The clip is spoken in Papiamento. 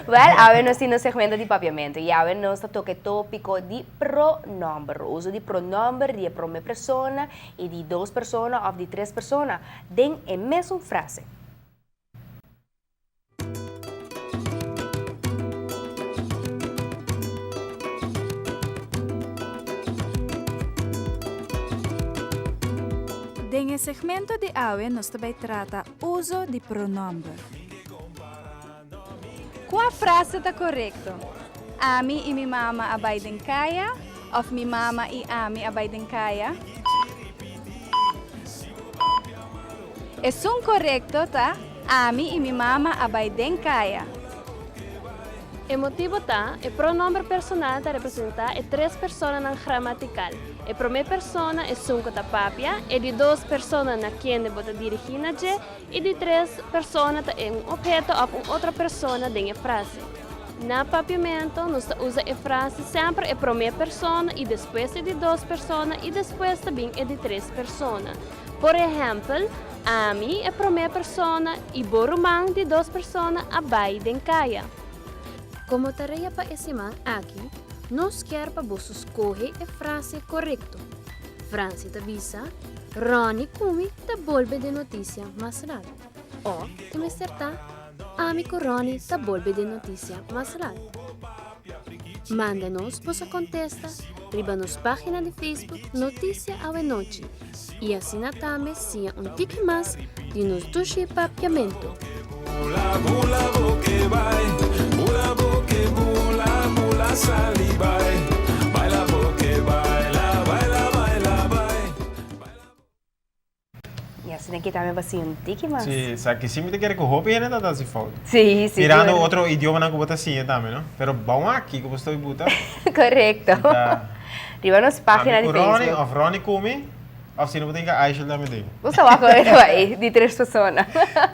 Wel, awe nos tin nos segmento di Papiamento y awe nos ta toca e topico di pronomber. Uso di pronomber di e prome persona y di dos persona of di tres persona den e mesun frase. Den e segmento di awe nos ta bai trata uso di pronomber. Kua frase ta korekto? Ami i mi mama a bai den kaya òf mi mama i ami a bai den kaya? Esun korekto ta Ami i mi mama a bai den kaya. E motibu ta, e pronomber personal ta representá e tres personanan gramatikal, e promé persona, esun ku ta papia, e di dos persona na kende bo ta dirigí na dje, i di tres persona ta e un opheto òf un otro persona den e frase. Na papiamentu nos ta usa e frase semper e promé persona i despues e di dos persona i despues ta bin e di tres persona. Por ehèmpel, Ami, e promé persona, i bo ruman, di dos persona, a bai den kaya. Komo tarea pa e siman aki, nos kier pa boso skohe e frase korekto. Fransi ta bisa, Ronnie ku mi ta bolbe den notisia mas lat. Òf e mester ta, Ami ku Ronnie ta bolbe den notisia mas lat. Manda nos boso kontesta riba nos página di Facebook Notisia Awenochi i asina tambe siña un tiki mas di nos dushi papiamentu. Y asina ki tambe pa siña un tiki mas. Sí, sa ki si mi ta kere ku hopi hende ta ta hasi fout. Sí, sí. Mirando otro idiomanan ku bo ta siña tambe, no? Pero bon aki ku bo stoi buta. Korekto. Riba nos página di Ami ku Ronnie Facebook. òf Ronnie ku mi, òf si no bo tin ka Aishel tambe den. Bo sa wak ora ta bai di tres persona.